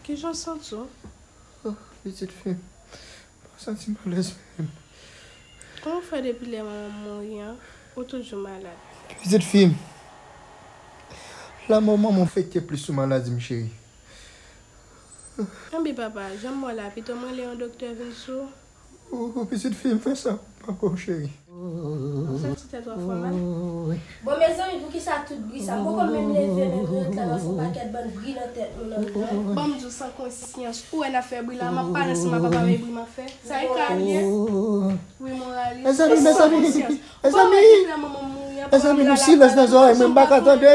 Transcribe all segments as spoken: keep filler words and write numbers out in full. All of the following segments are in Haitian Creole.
Kijan w santi w? Oh, pitit fi m, m pa santi m alèz menm. Kòman w fè depi lè manman m mouri an, ou toujou malad? Pitit fi m, lanmò manman w fèk te plis sou maladi m, cheri. Anben papa, jan m wè w la, pito m rele yon doktè vin sou ou. Ou, ou pitit fi m, fè sa pou papa w, cheri. Ou santi tèt ou ap fè w mal? Bon, mezanmi, poukisa tout bri sa? M poko menm leve, men m ret la, m ap fè yon pakèt bann bri nan tèt nou nan mitan. Ban m di w san konsyans, ou wè n ap fè bri la, m ap pale ansanm ak papa m e bri m ap fè. Sa e ka l ye? Wi, moralis. Mezanmi, mezanmi, mezanmi, mezanmi, nou silans nan zòrèy mwen, m pa ka tande.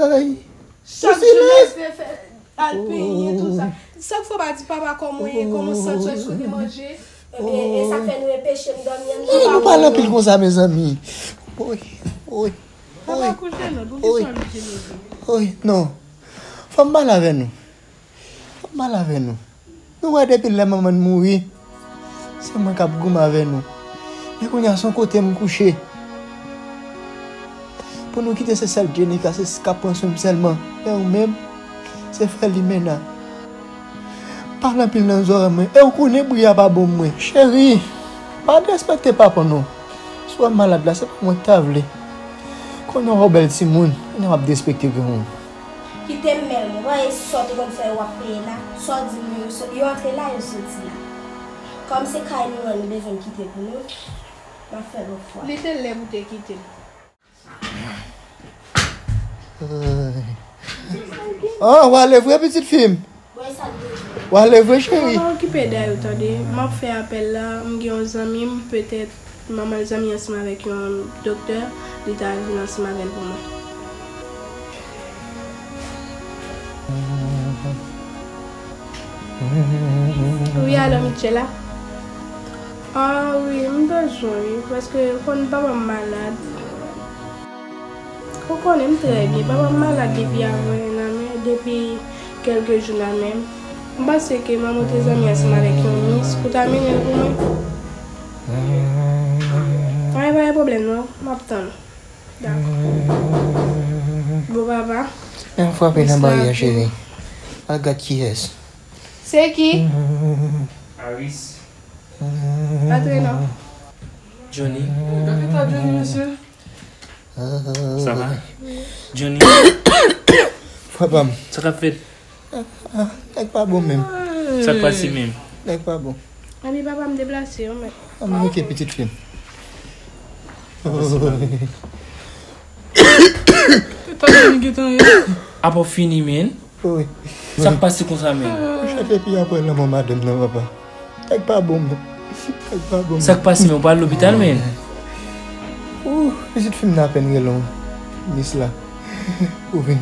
Ay. Chak jou leve fè al penyen tout sa. Sa k fè w pa di papa kòman w ye, kòman w santi w, èske w te manje? Ebyen, e sa k fè nou enpeche m dòmi an? Non, nou pale anpil konsa, mezanmi. Oy, oy, oy. Papa kouche non, pou ki sa w oblije leve? Oy, non. Fò m pale avè nou. Fò m pale avè nou. Nou wè depi lè manman n mouri, se mwen k ap goumen avè nou. Men kounye a se yon kote m kouche. Pou nou kite se sèl Jenny k ap pran swen m sèlman. Men ou menm, se fè limena. Pale anpil nan zòrèy mwen. E ou konnen bri a pa bon mwen. Cheri, pa derespekte papa non. Si w wè m malad la, se pa mwen k ta vle. Konnen w yon bèl timoun, konnen w ap derespekte granmoun. Kite m mèl mwen, mwen e sa w te konn fè yo w ap peye la, sa w di m yo, yo antre la, yo soti la. Kòm se kay nou an, nou bezwen m kite pou nou, m ap fè lòt fwa. Li te lè pou te kite l. Oh, w ale vre, pitit fi m? W ale vre, cheri? Papa, okipe dèyè w, tande. M ap fè apèl la, m gen yon zanmi m, petèt manman zanmi ansanm avèk yon doktè, li ta vin ansanm avè l pou mwen. Wi, alo, Michela? Ah, wi, m bezwen, wi, paske ou konn papa m malad. Ou konnen m trè byen. Papa m malad depi avan yon an, men depi kèlke jou la menm. M panse ke manman w te zanmi ansanm avèk yon mis pou ta mennen l pou mwen. Ay, pa gen pwoblèm non, m ap tann. Dakò. Bon, papa. Men frape nan baryè, cheri. Al gad kiyès. Se ki? Aris. Antre non. Johnny. Gade ta Johnny, mesye. Sa va? Johnny. Frè pa m. Sa k ap fèt? Ah, nèg pa bon menm. Sa k pase menm? Nèg pa bon. Anben papa m deplase yo mèt. Anben oke pitit fi m. Sa pase pa bon. Apa w fini menm? Wi. Sa k pase konsa menm? Ou chèche pi apre lanmò madanm nan papa. Nèg pa bon menm. Nèg pa bon menm. Sa k pase menm? Ou pa al lopital menm? Ooh, pitit fi m nan apèn rele w. Mis la. Ou vin.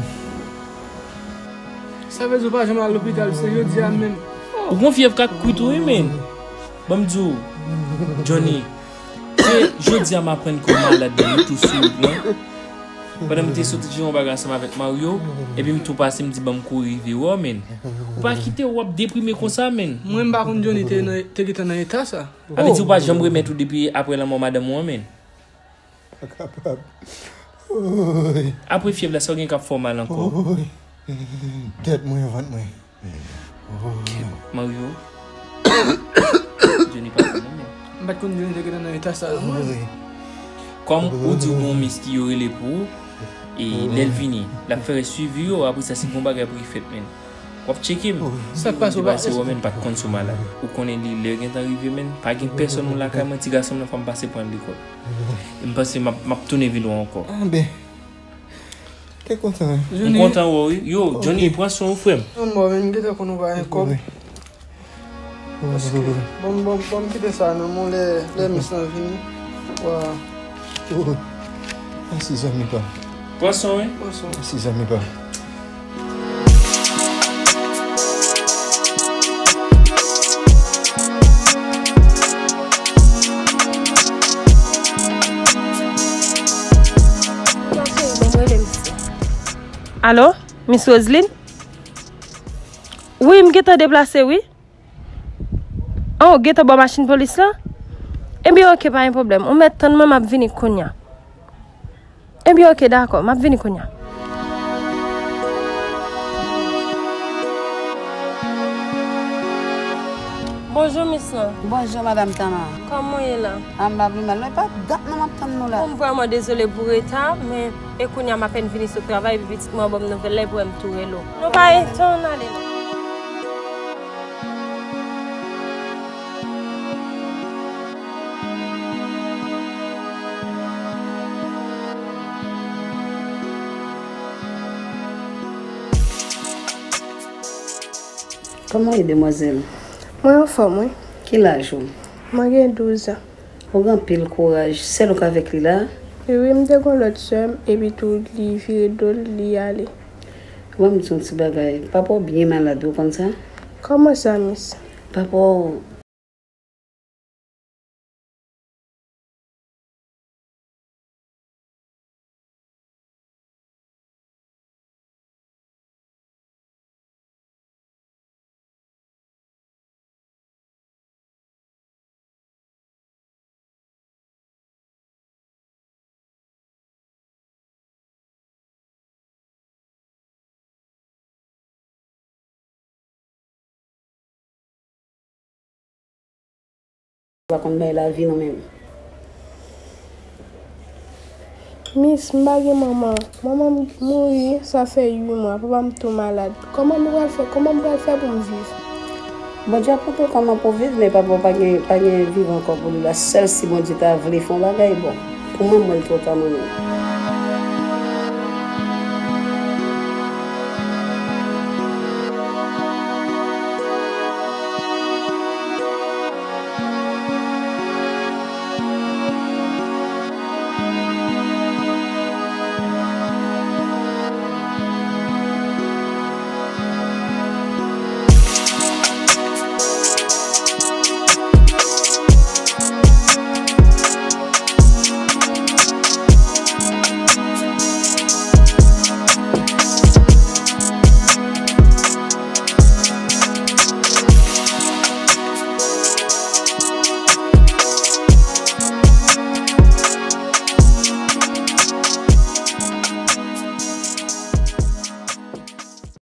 Sa vle di ou pa janm al lopital, se jodi a menm. Ou gon fyèv k ap kwit ou wi menm. Ban m di w, Johnny, se jodi a m aprann ke w malad menm wi tou sou wout lan. Pandan m te sot di yon bagay ansanm avèk Mario, epi m tou pase m di ban m kouri rive wè w menm. Ou pa kite w ap deprime konsa menm. Mwen m pa konn Johnny te nan, te gentan nan eta sa. Sa vle di ou pa janm remèt ou depi apre lanmò madanm ou an menm. Pa kapab. Oy. Apre fyèv la, sa w gen k ap fè w mal ankò? Oy. Tèt mwen, vant mwen. Oy. Mario. Johnny pa bon non menm. M pa t konn Johnny te gentan nan eta sa non mwen. Oy. Kòm ou di w gen yon mis ki yo rele pou ou, e lè l vini, l ap fè swivi yo, apre sa si gon bagay pou ki fèt menm. W ap tcheke m. Sa k pase w pa. Depi pase w menm pa t konn si w malad. Ou konnen li lè gentan rive menm, pa gen pèsonn moun lakay mwen, ti gason m nan fò m pase pran l lekòl. E m panse m ap, m ap tounen vin wè w ankò. Anben. Te kontan. M kontan wè w wi. Yo, Johnny, pran swen w frè m. Mwen menm gentan konn ou pa gen kòb. Paske, bon, bon, bon, m kite sa non, mwen lè, lè mis lan vini. Wa. Mèsi zanmi pa m. Pran swen w wi. Pran swen w. Mèsi zanmi pa m. Alo, Miss Roseline? Wi, m gentan deplase wi. Oh, w gentan bò machin polis lan? Ebyen, oke, pa gen pwoblèm. Ou mèt tann mwen, m ap vini kounye a. Ebyen, oke, dakò, m ap vini kounye a. Bonjou, Miss lan. Bonjou, Madam Tama. Kòman w ye la? A, m pa pi mal, non, e pa dat non m ap tann nou la. Bon, m vrèman dezole pou reta, men e kounye a m apèn vini sot travay, epi pitit mwen an ban m nouvèl la, epi m tou rele w. Nou pa gen tan, ann ale non. Kòman w ye, demwazèl? Mwen anfòm, wi. Ki laj ou? Mwen gen douz an. Ou gen anpil kouraj. Sèl ou k avèk li la? Wi, wi, m te gen lòt sè m, epi tou li vire do l, li ale. Ban m di w yon ti bagay. Papa w byen malad, ou konn sa? Kòman sa, Miss? Papa w Pa konn bay lavi non menm. Miss, m pa gen manman. Manman m mouri, sa fè uit mwa. Papa m tou malad. Kòman nou pral fè? Kòman m pral fè pou m viv? Bondye ap montre w kòman pou w viv, men papa w pa gen, pa gen viv ankò pou li la. Sèl si Bondye ta vle fè yon bagay, bon. Pou mwen, m wè l twò ta, mwen menm.